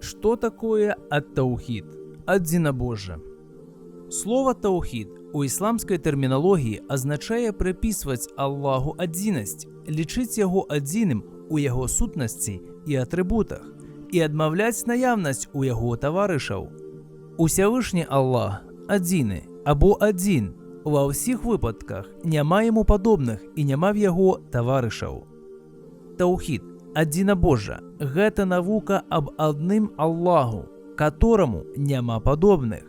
Што такое ат-таухід? Адзінабожжа. Слова таухід у ісламскай тэрміналогіі азначае прыпісваць Аллаху адзінасць, лічыць яго адзіным у яго сутнасці і атрыбутах і адмаўляць наяўнасць у яго таварышаў. Усявышні Аллах адзіны або адзін ва ўсіх выпадках, няма яму падобных і няма в яго таварышаў. Таухід, адзінабожжа, гэта навука аб адным Аллаху, которому няма падобных.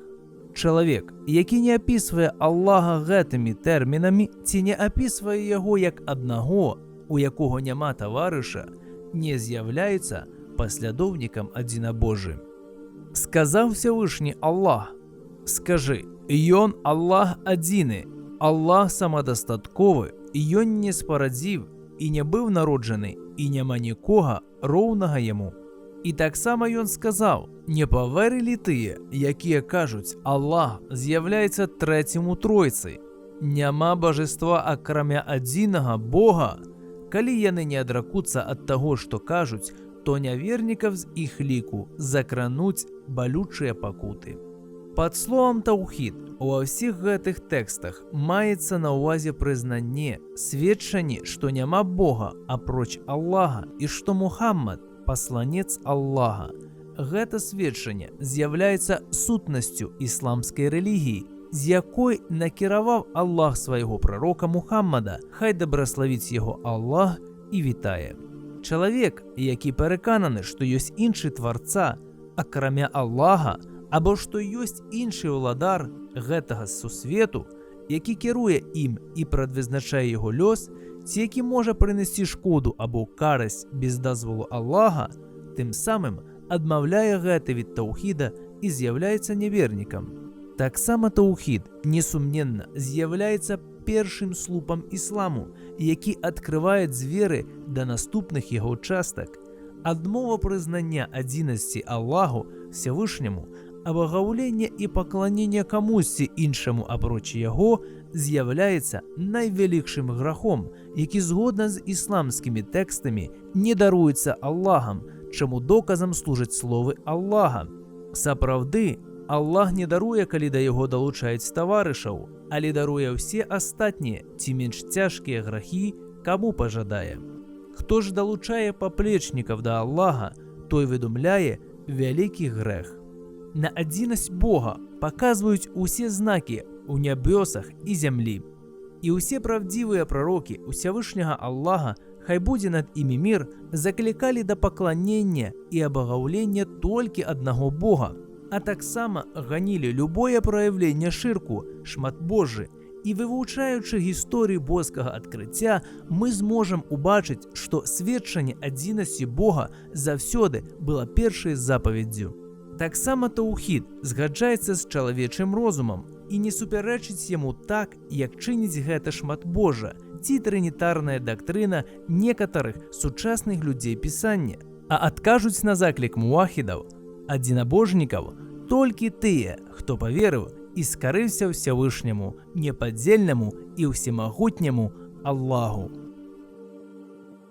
Чалавек, які не апісвае Аллаха гэтымі тэрмінамі ці не апісвае яго як аднаго, у якога няма таварыша, не з'яўляецца паслядоўнікам адзінабожжы. Сказаў Всевышні Аллах: «Скажы, ён Аллах адзіны, Аллах самадастатковы, ён не спарадзіў і не быў народжаны, і няма нікога, роўнага яму». І таксама ён сказаў: «Не паверылі тыя, якія кажуць: Аллах з'яўляецца трэцім у тройцы. Няма бажаства, акрамя адзінага Бога. Калі яны не адракуцца ад таго, што кажуць, то нявернікаў з іх ліку закрануць балючыя пакуты». Пад словам таухід ва ўсіх гэтых тэкстах маецца на ўвазе прызнанне, сведчанне, што няма Бога апроч Аллаха і што Мухаммад — пасланец Аллаха. Гэта сведчанне з'яўляецца сутнасцю ісламскай рэлігіі, з якой накіраваў Аллах свайго прарока Мухаммада, хай дабраславіць яго Аллах і вітае. Чалавек, які перакананы, што ёсць іншы тварца, акрамя Аллаха, або што ёсць іншы ўладар гэтага сусвету, які кіруе ім і прадвызначае яго лёс, ці які можа прынесці шкоду або карасць без дазволу Аллаха, тым самым адмаўляе гэты від таухіда і з'яўляецца нявернікам. Таксама таухід, несумненна, з'яўляецца першым слупам ісламу, які адкрывае дзверы да наступных яго частак. Адмова прызнання адзінасці Аллаху Всевышняму, абагаўленне і пакланенне камусьці іншаму апроч яго з'яўляецца найвялікшым грахом, які згодна з ісламскімі тэкстамі не даруецца Аллахам, чаму доказам служаць словы Аллаха: «Сапраўды, Аллах не даруе, калі да яго далучаюць таварышаў, але даруе ўсе астатнія ці менш цяжкія грахі, каму пажадае. Хто ж далучае паплечнікаў да Аллаха, той выдумляе вялікі грэх». На адзінасць Бога паказваюць усе знакі ў нябёсах і зямлі. І ўсе праўдзівыя прарокі Усявышняга Аллаха, хай будзе над імі мір, заклікалі да пакланення і абагаўлення толькі аднаго Бога, а таксама ганілі любое праяўленне шырку, шматбожжы. І, вывучаючы гісторыю боскага адкрыцця, мы зможам убачыць, што сведчанне адзінасці Бога заўсёды было першай запаведдзю. Таксама таухід згаджаецца з чалавечым розумам і не супярэчыць яму так, як чыніць гэта шматбожжа ці трынітарная дактрына некаторых сучасных людзей пісання. А адкажуць на заклік муахідаў, адзінабожнікаў, толькі тыя, хто паверыў і скарыўся Усявышняму, непадзельнаму і ўсемагутняму Аллаху.